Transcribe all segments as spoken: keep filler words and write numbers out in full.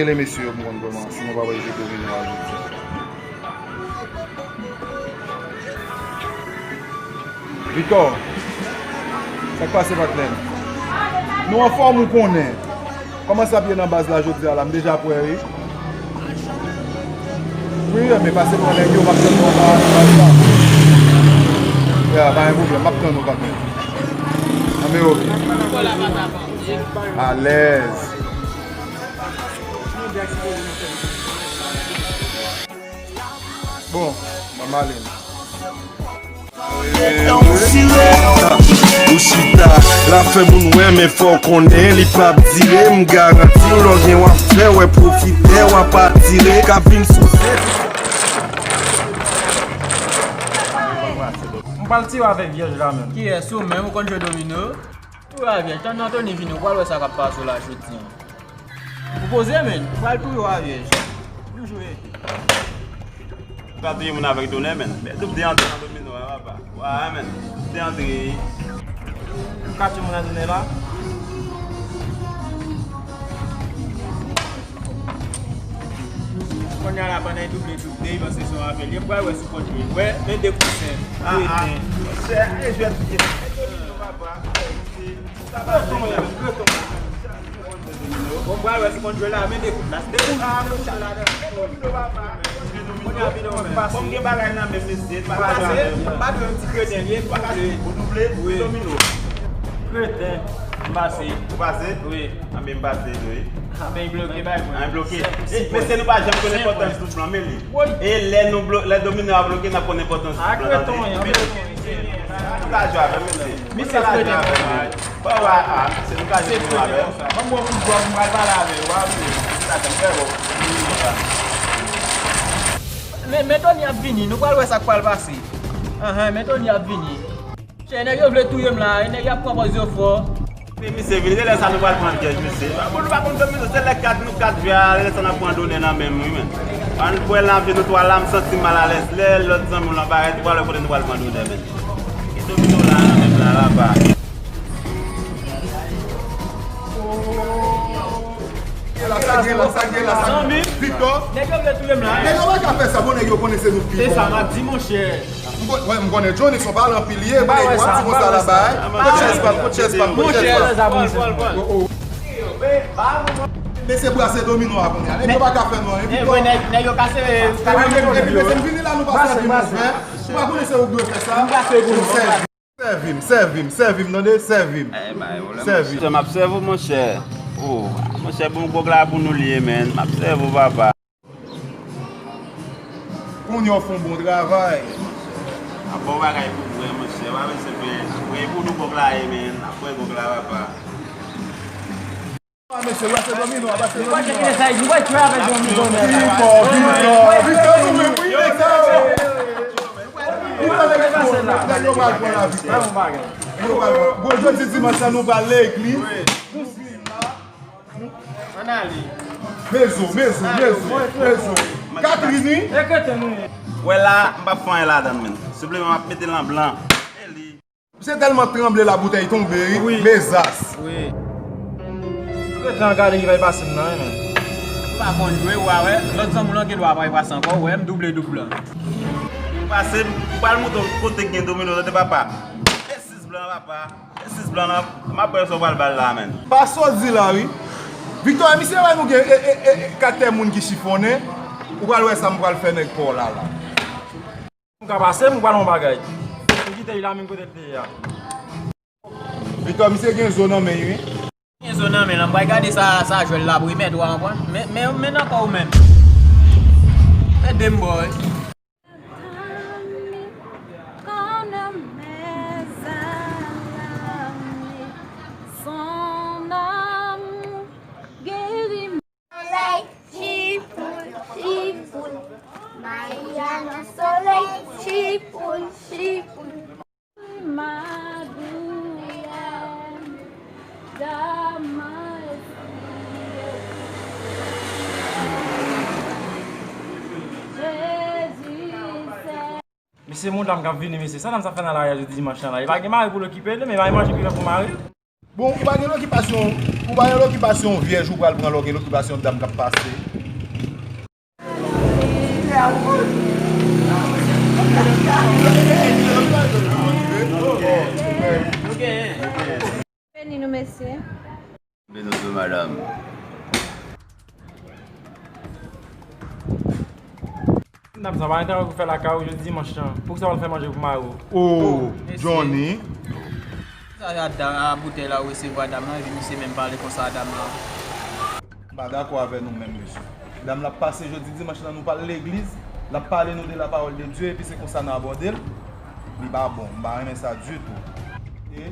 Rele mesye yo pou m konn kòman, si nou pa wè yo domino a jodi a. Victor, sa k pase, patnè m? Nou anfòm, ou konnen. Kòman sa ap ye nan baz la jodi a la? M deja prè, wi. Wi, men pase pran nèg yo, m ap tann nou anba, anba, anba. Ya, pa gen pwoblèm, m ap tann nou, patnè. Anben, oke. Alèz. Bon, mwen m ale. Ou chita la fè moun wè, men fò w konnen li p ap dire. M garanti w, lè w gen w ap fè, wè pwofitè w ap atire, k ap vin sou sèt. M pral tire avèk vyèj la menm. Kiyès, ou menm, ou konn jwe domino? Ou a vyèj, tann Antoni vini, ou pral wè sa k ap pase w la jodi a. Ou poze, menn. Ou pral touye w a vyèj. Nou jwe. Ou ka touye moun avèk donè, menn. Men doub de antre nan domino a, papa. Wa, menn. Doub de antre. Ou ka touye moun a donè la. Kounye a la, pandan y double, double, y panse se yon afè. Li pral wè si w konn jwe. Wè, men de kout senp. Ah, ah. Kreten. Monchè, e jwèt, e domino, papa. Bon, m pral wè si konn jwe la, men de kout la. De kout la, men kout la. Kounye a vin nan men. Fò m gen bagay nan men, mesye, pa ka jwe avè m. M pa dwe yon ti kreten, li e double. Ou double? Wi. Domino. Kreten. M pase. Ou pase? Wi. Anben, m pase tou, wi. Anben, bloke, bay mwen. An bloke. E, mesye, nou pa janm konn enpòtans doub lan, men li. Woy. E lè nou blo-, lè domino a bloke, n ap konn enpòtans doub lan, tande? Mesye, nou ka jwe avè m, mesye. Misye la jwe avè m, wi. Bon, wa, a, se nou ka jwe avè l. Ban m bon kout dwòg, m pral pale avè l, w a vini. Sa fè m fè bon. Men, men Tony ap vini, nou pral wè sa k pral pase. Anhan, men Tony ap vini. Chè, nèg yo vle touye m la, e nèg y ap pran pòz yo fò. Men misye vini, se lè sa nou pral pran pyèj, mesye. Bon, nou pa konn domino, se lè kat, nou kat jwe a, lè sa n ap pran donè nan men m, wi, men. Ann kwè nan vi nou twa la, m santi m malalèz. Lè lòt zanmi w lan parèt, ou pral wè kote nou pral pran donè, men. Gen domino la, nan men m la, la, pa. Gen la, sa gen la, sa gen la, sa gen. Zanmi. Victor. Nèg yo vle touye m la. Nèg yo pa ka fè sa, bon, nèg yo konnen se nou ki bon. Se sa, m ap di, monchè. M kon-, wè, m konnen Johnny se yon pale anpil ye, men w ap di konsa la bay. Kot chèz pa m, kot chèz pa m, kot chèz pa m. Oh, oh. Mesye brase domino a kounye a. Nèg yo pa ka fè nou anyen. Nèg yo ka sere. Epi mesye m vini la, nou pa sèvi mwen. Ou pa konnen se ou k dwe fè sa. Sèvi m, sèvi m, sèvi m, tande, sèvi m. Sèvi m. Monchè, m ap sèvi w, monchè. Oh, monchè, bon gwòg la pou nou li ye, men. M ap sèvi w, papa. Kounye a w fè yon bon travay. N ap ba w bagay pou bwè, monchè. Pa bezwen pè. N ap bwè pou nou gwòg la ye, men. N ap bwè gwòg la, papa. A, mesye, brase domino, brase domino. Victor, Victor, Victor, nou menm, wi, nèg sa yo. Victor, nèg yo, nèg yo pral pran la, Victor. Nèg yo pral pran. Bon, jodi dimanch la, nou pral legliz. Ann ale. Mezo, mezo, mezo, mezo. Katrini. Wè la, m p ap fè anyen ladan l, menn. Senpleman, m ap mete l an blan. Misye tèlman tranble la, boutèy tonbe, wi. Wi. Mezas. Ret la, gade ki pral pase m nan, wi, menn. M pa konn jwe, w a wè. Lòt zanmi w lan gen dwa pral pase ankò, w wè, m double doub lan. M pase, m pral montre w kote k gen domino, tande papa. E sis blan, papa. Sis blan nan, m ap wè sa w pral ba l la, menn. Pa sa w di la, wi. Victor, misye wè nou gen, e, e, e, e, kaktè moun ki chifonnen. Ou pral wè sa m pral fè nèg pa w la, la. M ka pase, m pral yon bagay. M kite l la, menm kote l te ye a. Victor, misye gen zo nan men l, wi. Gen zo nan men l, m pral gade sa, sa jwèl la ap remèt ou a, konprann? Men, men, men nan kò w menm. Ede m, boy. Quand mes amis s'en amour guérit. Soleil, chipoul, chipoul. Maria nan solèy, chipoul, chipoul. Ma douleur dans mon esprit. Jésus, c'est... Mesye, moun dam k ap vini, mesye. Sa dam sa fè nan lari a jodi dimanch lan la? Li pa gen mari pou l okipe li, men pa gen manje ki fè pou mari l. Bon, ou pa gen lokipasyon Ou pa gen lokipasyon yon vyèj ou pral pran lè w gen lokipasyon yon dam k ap pase. Beni nou mesye. Beni w tou madanm. Dam sa pa gen travay pou fè lakay ou jodi dimanch lan. Poukisa w al fè manje pou mari w? Oh, Johnny. Sa a, a boutèy la ou resevwa dam nan, epi misye menm pale konsa a dam nan. M pa dakò avè nou menm mesye. Dam la ap pase jodi dimanch lan, nou pa al legliz, l ap pale nou de la parole de Dieu, epi se konsa nou abòde l. Li pa bon, m pa renmen sa ditou. E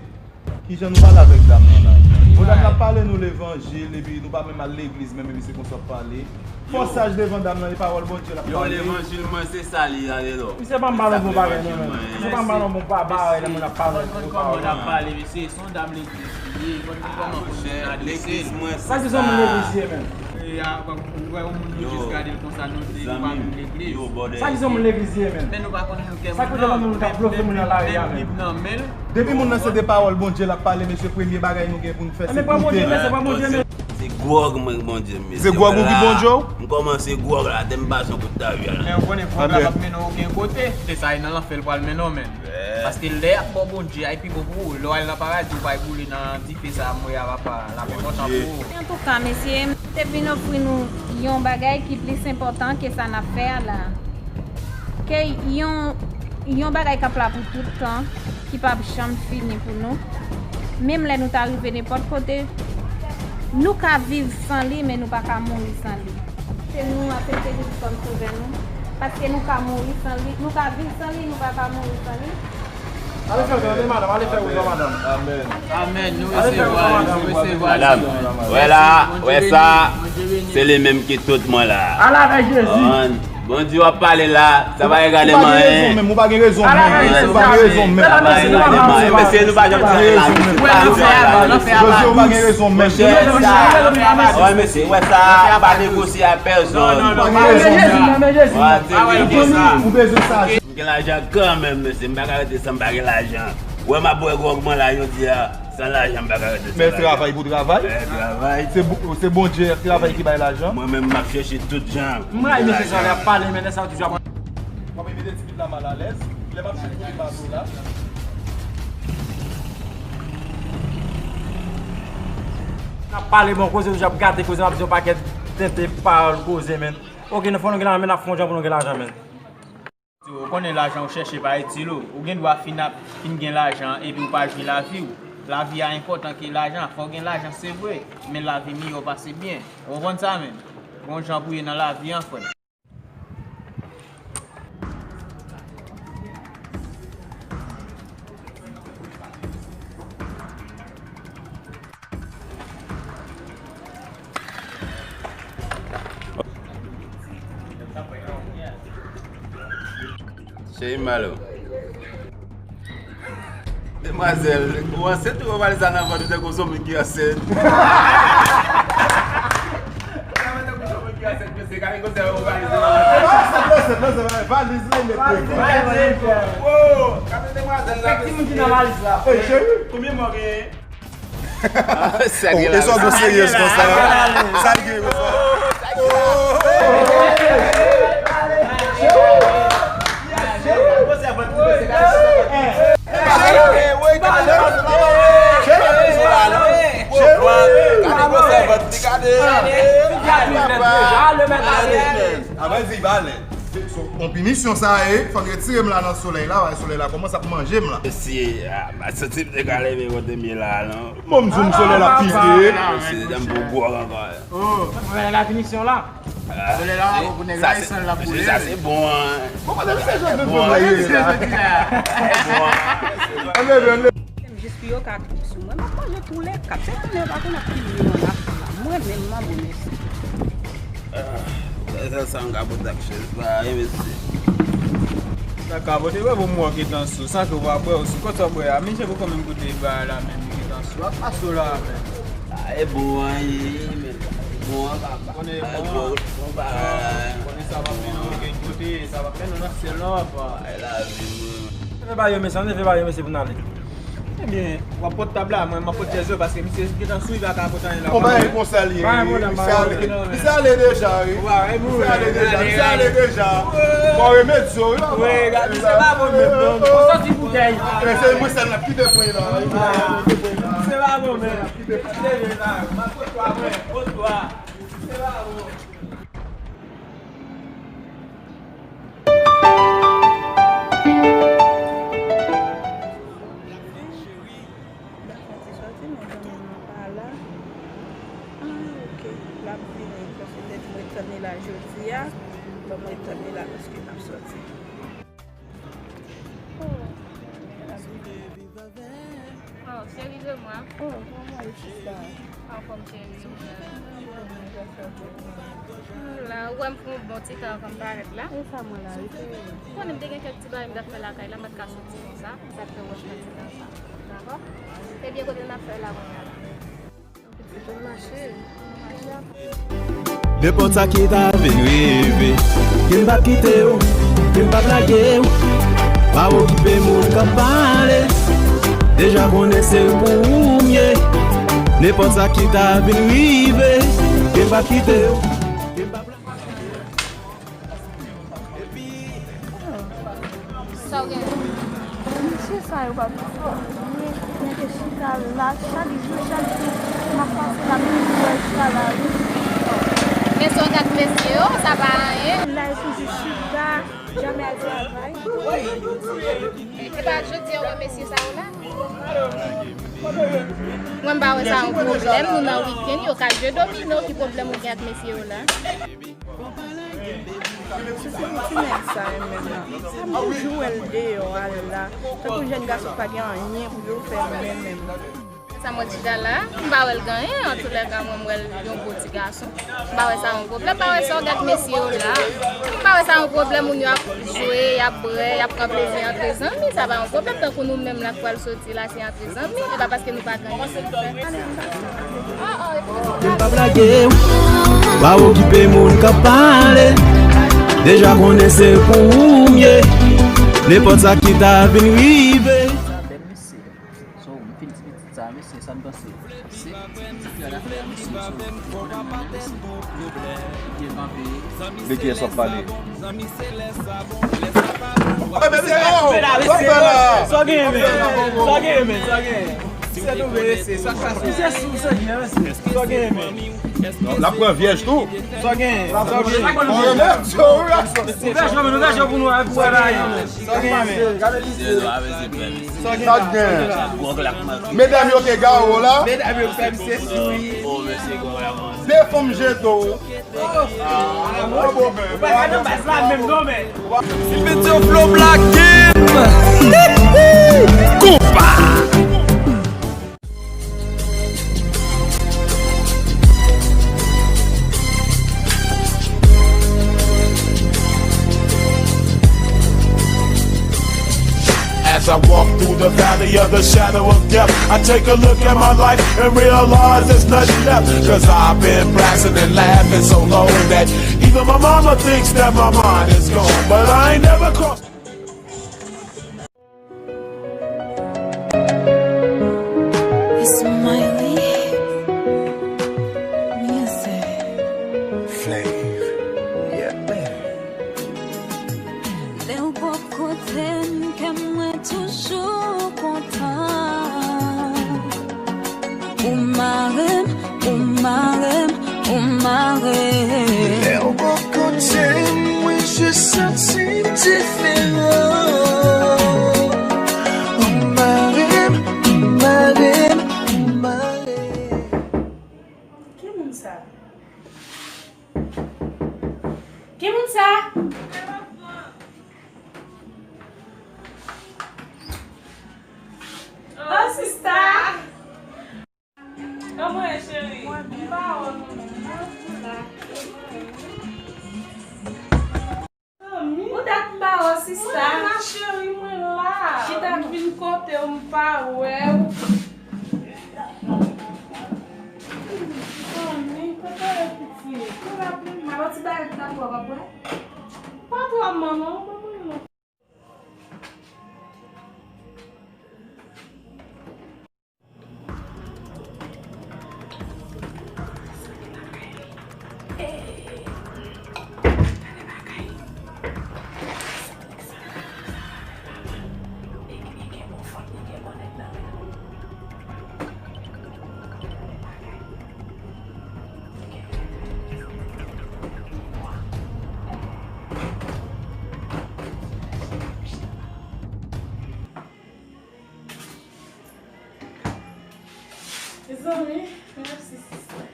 kijan nou pale avèk dam nan la? Bon, dam nan ap pale nou levanjil, epi nou pa menm al legliz menm, epi se konsa w ap pale. Fò saj devan dam nan, e pawòl Bondye l ap pale. Yo, levanjil mwen se sa li ye, alò. Misye pa mal yon bon bagay non, men. Misye pa mal yon bon bagay lè moun ap pale. Konn kòman l ap pale, mesye, se yon dam legliz li ye. Konn kòman pou moun adrese l. Sa ki se yon moun legliz ye, men? E a, ou wè yon moun nou jis gade l konsa, nou di nou pa menm legliz. Sa ki se yon moun legliz ye, men? Men nou pa konn moun kè moun nan. Sa ki se yon moun k ap blofe moun nan lari a, men? Bib nan men l. Depi moun nan se de pawòl Bondye l ap pale, mesye, premye bagay nou gen pou n fè se koute l. Se gwòg mwen Bondye m mete. Se gwòg ou ki Bondye w? M kòmanse gwòg la, te m pase yon kout tavi a la. Men ou konnen gwòg la p ap mennen w okenn kote. Se sa, e nan lanfè l pral mennen w, men. Paske lè y ap ba w Bondye a, e pi bon pou ou. Lè w al nan paradi, ou pral boule nan dife sa a, m wè a papa, l ap enpòtan pou ou. Antouka, mesye, m te vin ofri nou yon bagay ki plis enpòtan ke sa n ap fè a la. Ke yon, yon bagay k ap la pou tout tan, ki p ap janm fini pou nou. Menm lè nou ta rive nenpòt kote, nou ka viv san li, men nou pa ka mouri san li. Se nou aksepte Jezi kòm sovè nou, paske nou ka mouri san li, nou ka viv san li, nou pa ka mouri san li. Ale fè wout, ale madanm, ale fè wout, madanm. Amèn. Amèn. Nou resevwa, nou resevwa. Madanm, wè la, wè sa, se li menm ki tout mwen la. Al avèk Jezi. Bondye w ap pale la, sa pa regade mwen. Ou pa gen rezon menm, ou pa gen rezon menm. Ou pa gen rezon menm. Mesye, nou pa janm tire la. Jezi, ou pa gen rezon menm. Wè, mesye, wè sa, pa negosye a pèsonn. Ou pa gen rezon menm. Ou bezwen sa. M gen lajan kanmenm, mesye. M pa ka rete san m pa gen lajan. Wè m ap bwè gwòg mwen la jodi a. San lajan, m pa ka rete san lajan. Men travay pou travay. Men travay. Se Bo-, se Bondye travay ki bay lajan. Mwen menm, m ap chèche tout jan. M rayi mesye sa, lè y ap pale, men lè sa yo toujou ap. W ap evite ti pit la malalèz. Lè m ap chèche pou li bato la. N ap pale bon koze, toujou ap gate koze, n ap di yon pakèt tenten pawòl koze, men. Oke, nou fò nou gen lajan, men n ap fè yon jan pou nou gen lajan, men. Ou konnen lajan ou chèche pa itil ou. Ou gen dwa fin ap, fin gen lajan epi ou pa jwi lavi w. Lavi a enpòtan ke lajan. Fò w gen lajan, se vre, men lavi miyò pase byen. Ou konprann sa menm? Gon jan pou ye nan lavi an, frè. Cheri Malo. Demwazèl, ou ansent ou wè valiz la nan vant ou tankou zonbi ki ansent? Ou tankou zonbi ki ansent, mesye, gade kote ou valiz la nan vant. Valiz la, mesye. Valiz la, mesye. Gade demwazèl la, mesye. Kèk timoun ki nan valiz la. Ey, cheri. Konbyen mò genyen? Sa gen la. E sa w serye konsa? Sa l gen konsa? Avan di balè. Se yon pinisyon sa ye, fòk retire m la nan solèy la, paske solèy la kòmanse ap manje m la. Mesye, ah, m pa santi m te ka leve kote m ye la, non. Bon, m di w solèy la pire. Mesye, janm pou gwòg ankò. Oh, solèy la pinisyon la. Solèy la, pou nèg la, e san l ap boule. Sa se bon, hein. Bon, se jodi la. Ann leve, ann leve. Jis pou yo ka trip sou mwen. M ap manje tou le kat. Se konnen yo pa konn ap pini yo nan lafil la. Mwen menm, m ap remèsye. Ah, sa, sa, sa m ka pote ak chèz la, wi, mesye. Sa ka pote, wè, pou mwen, Kitansou. Sa ke w ap bwè, ou sou kote w ap bwè a. Misye poko menm goute bagay la menm, Kitansou. Ak pa sou la menm. Ah, e bon an ye, men. Bon an, papa. Konnen e bon an. Bon bagay. Konnen sa p ap mennen w okenn kote, sa p ap mennen w nan syèl la, papa. Ay, lavi, mwen. Leve ba yo, mesye, leve ba yo, mesye, pou n ale. Ebyen, w ap pot tab la, mwen m ap pot chèz yo, paske misye gentan sou, li pa ka pot anyen la. Bon, bagay konsa li ye. Misye ale, misye ale deja, wi. Misye ale deja, misye ale deja. Bon, remèd yo, wi, papa. Wi, gade, misye pa bon menm, non. Bon, sòti boutèy. Men se mwen sèl n ap kite pwen la, wi. Misye pa bon menm. Misye pa bon. M ap pot twa, mwen, pot twa. Misye pa bon. Sòti, men zanmi m nan pa la. Ah, ok. L ap vini, paske lè di mwen tann li la jodi a. Bon, mwen tann li la paske n ap sòti. Oh. Oh, cheri de mwen. Oh, kòman w ye, sista? Anfòm, cheri, ou menm? Mwen la, ou wè m fè yon bon ti tan anvan m parèt la. E sa mwen la, wi, cheri. Ou konnen m te gen kèk ti bagay m t ap fè lakay la, m pa t ka soti konsa. Sa k fè w wè m pran ti tan sa. Dakò? Ebyen, kote n ap fè la kounye a la? Nenpòt sa ki ta vin rive, ke m p ap kite w, ke m p ap lage w. Pa okipe moun k ap pale, deja konnen se pou ou m ye. Nenpòt sa ki ta vin rive, ke m p ap kite w, ke m p ap lage w. Sa w gen? Mesye sa yo pa t fè anyen. Mwen te chita la, chak jou, chak jou, m ap pase la, m toujou wè l chita la, wi. Men si w gad mesye yo, sa pa anyen. La, yo toujou chita, jamè al travay. E pa jodi a w wè mesye sa yo la? Mwen, m pa wè sa yon pwoblèm, nou nan wikenn, yo ka jwe domino, ki pwoblèm ou gen ak mesye yo la? Se ti, ti nèg sa yo menm nan. Sa m toujou wè l deyò al la. Tankou jèn gason pa gen anyen pou yo fè menm menm. Sa m wè l chita la, m pa wè l gen anyen, antoulèka mwen m wè l yon gwo ti gason. M pa wè sa yon pwoblèm, m pa wè sa w gad mesye yo la. M pa wè sa yon pwoblèm, moun yo ap jwe, y ap bwè, y ap pran plezi antre zanmi, sa pa yon pwoblèm, tankou nou menm la k pral soti la, se antre zanmi, e pa paske nou pa gen anyen pou nou fè. Ke m p ap lage w, pa okipe moun k ap pale, deja konnen se pou ou m ye, nenpòt sa ki ta vin rive. Sa bèl mesye, so, m fin ti pitit sa, mesye, sa n panse? Se ti pitit la, la fè a, mesye, so, pwoblèm nan, mesye. Li kanpe. De kiyès w ap pale? Sa w gen, men? Sa w gen, men? Sa w gen? Misye twouve, mesye, sa k pase? Misye sou, sa w gen, men? L ap pran vyèj tou. Sa w gen? Sa w gen? Ou ta jwe, men, ou ta jwe pou nou, pou wè la, men. Sa w gen, men? Sa w gen? Sa w gen? Medam yo te gade w la. Medam yo fè misye souri. De fanm jete w. Ou pa ka nan baz la menm non, men. Si Petyo Flow Black Game. Konpa. As I walk through the valley of the shadow of death, I take a look at my life and realize there's nothing left. 'Cause I've been blasting and laughing so long that even my mama thinks that my mind is gone. But I ain't never crossed. It's Miley Music. Flav. Yeah, man. Lè w bò kote m, kè mwen toujou kontan. Ou mare m, ou mare m, ou mare m. Lè w bò kote m, mwen jis santi m diferan. Ou mare m, ou mare m, ou mare m. Ki moun sa? Ki moun sa? Oh, sista! Kòman w ye, cheri? M pa wè w non, men. Zanmi? Ou dat m pa wè w, sista. Mwen la, cheri, mwen la. Chita. M vin kote w, m pa wè w. Zanmi, kote w ye, pitit? Mwen la, mwen la. Yon ti bagay ki t ap wè w ap wè? Pa twò, manman, ou ban mwen non. Mezanmi, mèsi sista.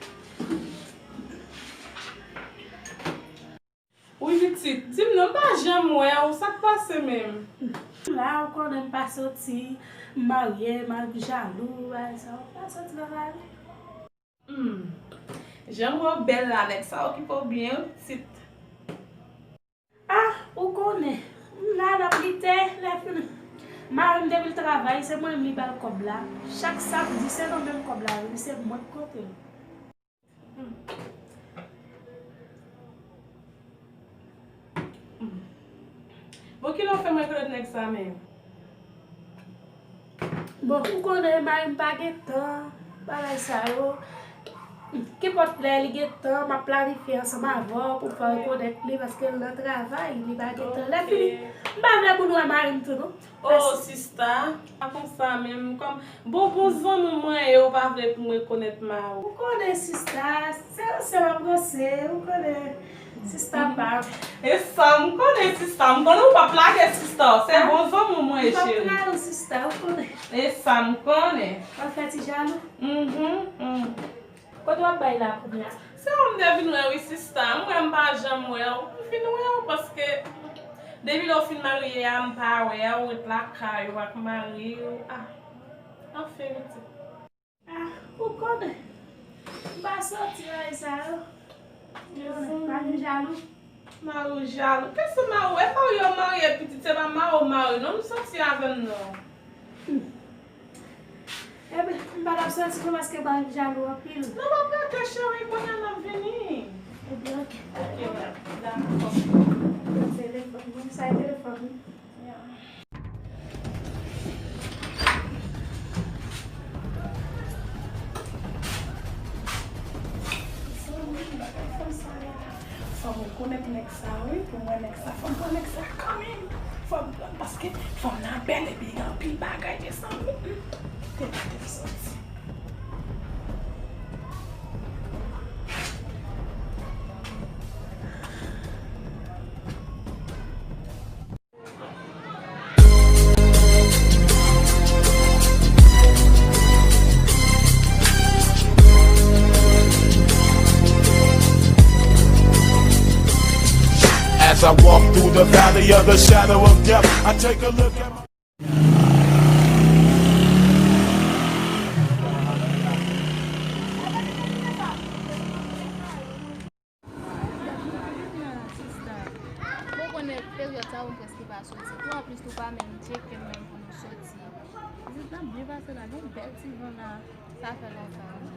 Wi pitit, di m non, m pa janm wè w, sa k pase menm? La, ou konnen m pa soti, m marye, m ap jalou, bagay sa, m pa soti nan lari. Hmm. Jan m wè w bèl la, nèg sa okipe w byen, wi pitit. Ah, ou konnen, m la n ap lite, lè fini. Mari m depi l travay, se mwen menm li ba l kòb la. Chak samdi, se nou menm kòb la, wi, se mwen k konte l. Hmm. Hmm. Bon, kilè w fè m rekonèt nèg sa menm? Bon, ou konnen mari m pa gen tan, bagay sa yo. Kenpòt lè li gen tan, m ap planifye ansanm avè w pou m fè w rekonèt li, paske l nan travay, li pa gen tan. Lè fini, m pa vle moun wè mari m tou, non. Oh, sista, pa konsa menm. Kòm, bon, bon zanmi mwen ye, ou pa vle pou m rekonèt mari w. Ou konnen, sista, se ranse m ap ranse, ou konnen. Sista pa. E sa m konnen, sista. M konnen ou p ap lage sista w. Se bon zanmi w mwen ye, cheri. M p ap trayi w, sista, ou konnen. E sa m konnen. W ap fè ti jalou? Mhm, mhm. Kote w ap bay la kounye a? Se ou m te vin wè wi, sista. M wè m pa janm wè w. M vin wè w paske depi lè w fin marye a, m pa wè w, ou ret lakay ou ak mari w. Ah, anfen, pitit. Ah, ou konnen. M pa soti nan sa yo. Ou konnen, pa gen jalou. Mari w jalou. Kèske mari w? E mari w marye pitit, se pa mari w mari w, non, m soti avè m, non. Hmm. Ebyen, m pa t ap soti non, paske mari m jalou anpil. Non, pa prete, cheri, kounye a n ap vini. Ebyen, oke. Oke, dakò. Telefòn, mwen, sa e telefòn, wi. Fò m rekonèt nèg sa, wi, pou mwen nèg sa, fò m pran nèg sa kanmenm. Fò m pran, paske fanm nan bèl epi gen anpil bagay, mezanmi. Te gade m soti. As I walk through the valley of the shadow of death, I take a look at my Sista, bon, konnen peryòd sa yo m prèske pa soti tou. Anplis, nou pa menm tcheke m menm pou nou soti. Vizit la byen pase la, gen bèl ti van la, sa fè lontan, wi.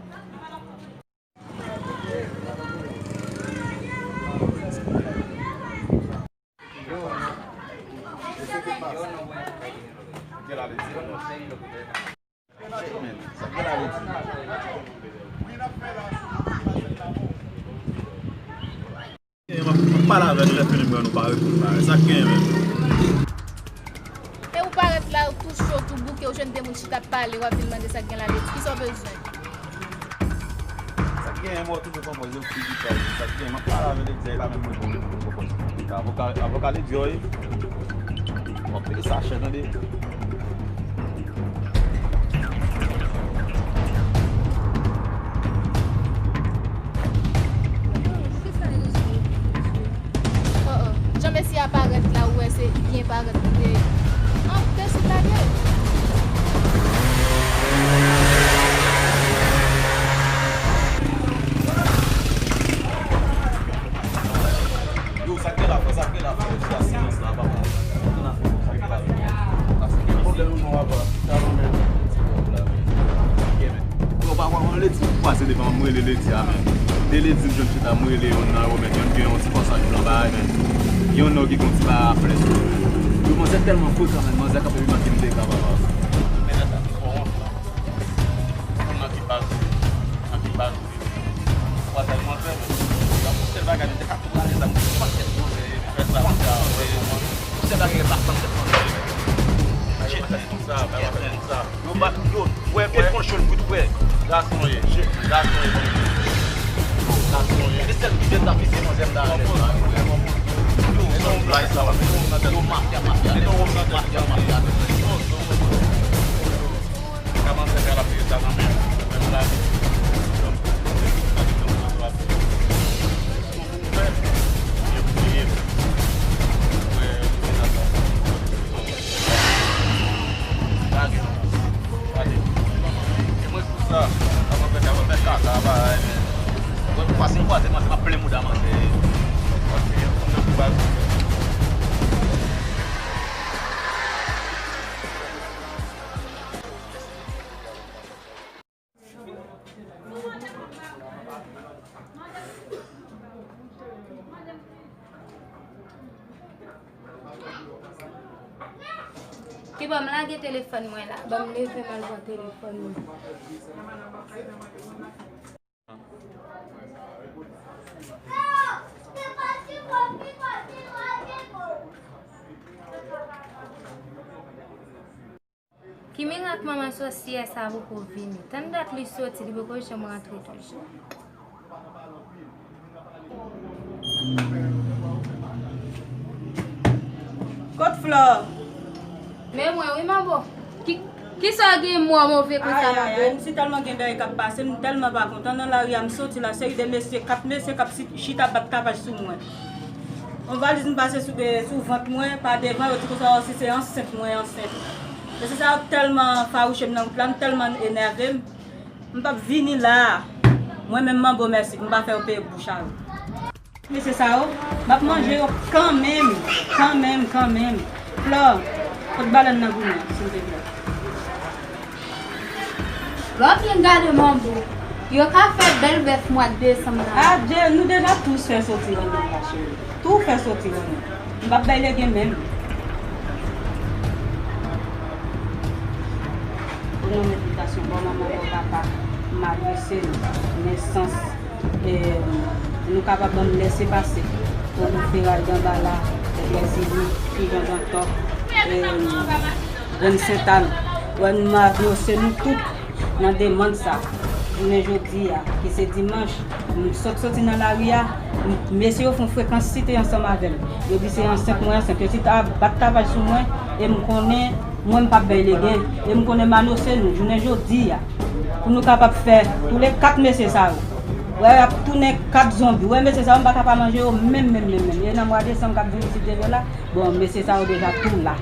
M ap pale avè nou, lè fini m wè nou pa reponn la. Sa k genyen menm? E ou parèt la, ou tou cho, tou bouke, ou jwenn de moun chita ap pale, w ap vin mande sa k gen la, Ledi. Kisa w bezwen? Sa k genyen, mwen tou mwen konprann yo ki di sa, sa k genyen, m ap pale avè Ledi, la menm mwen bon, bon, bon. Avoka, avoka Ledi, wi. M ap peye sa chè, tande. Oh, oh. Jan mesye a parèt la, ou wè se byen parèt li te. An, te sou lage. Yo, sa k gen la, frè, sa k gen la, frè, sou asilans la, papa. Ann afè, sa k gen la, frè. Paske gen pwoblèm, non, papa. Sa nou menm. Yo, papa, mwen Ledi kwaze devan mwen, rele Ledi a menm. De Ledi m jwenn chita, mwen rele yonn nan yo, men yonn gen yon ti kòsaj blan bagay, men yonn nan yo ki gen yon ti bagay a flè sou yo, men. Yo, manzè tèlman frekan, men manzè kanpe pi mal ke m te ka, papa. Men nèg la, ou wont, non. Ou nan ki baz, nan ki baz. Ou pa tèlman fè, men. Donk, sèl bagay, nou te ka tou rale zam, nou pa tèt nou, fè sa, fè sa, fè sa. Sèl bagay, pa pran tèt nou, chita konsa, pa fè konsa. Yo bat, yo, wè, pye konchon, bout wè. Gason ye, gason ye, bon. Gason ye. Se sèl ki jèn la, pise manzè m da alèz la. Yo, se yon blag sa, yo, mafya, mafya, mafya, mafya. Kòman fè ka la peye sa nan men? Menm la, Sa, sa mwen fè, sa mwen fè kaka, bagay, men. Lòt fwa, si m kwaze manzè, m ap plen mouda manzè. Ok, m nan kou bal. Ki ban m lage telefòn mwen la, ban m leve m al pran telefòn mwen. Ki mirak manman sòsyè sa poko vini? Tann dat li soti, li poko janm rantre toujou. Kot Flò? Men mwen wi, manbo. Ki, kisa w gen mò move konsa, manbo? Ay, ay, ay, si tèlman gen dèy k ap pase, m tèlman pa kontan. Nan lari a, m soti la, seri de mesye, kat mesye k ap si-, chita bat tapaj sou mwen. Yon valiz m pase sou, sou vant mwen, pa devan, yo di konsa, o, si se ansent, mwen ansent. Mesye sa yo tèlman fawouche m nan wout la, m tèlman enève m, m p ap vini la a. Mwen menm, manbo, mèsi, m pa fè yo peye bouch a yo. Mesye sa yo, m ap manje yo kanmenm, kanmenm, kanmenm. Flò, pot balèn nan pou mwen, silvouplè. Lè w byen gade manbo, yo ka fè bèl bèf mwa desanm nan. Adje, nou deja tous fè soti nan nou la, cheri. Tou fè soti nan nou. M p ap bay legen menm. O non, envitasyon, bò manman, bò papa, m adrese nou, nesans, e, nou kapab ban m lèsepase pou nou feray Danbala, Lèzili, Pijan Dantò, e, Grann Sentàn. Wè, nou anonse nou tout nan demann sa. Jounen jodi a, ki se dimanch, m sot soti nan lari a, m, mesye yo fè yon frekans site ansanm avè m. Yo di se ansent mwen ansent. Yo chita bat tapaj sou mwen, e m konnen mwen m p ap bay legen. E m konnen m anonse nou, jounen jodi a, pou nou kapab fè toulèkat mesye sa yo. Wè, y ap tounen kat zonbi. Wè, mesye sa yo, m pa ka pa manje yo menm, menm, menm, menm. E nan mwa desanm k ap vini, si Dye vle la, bon, mesye sa yo deja tou la.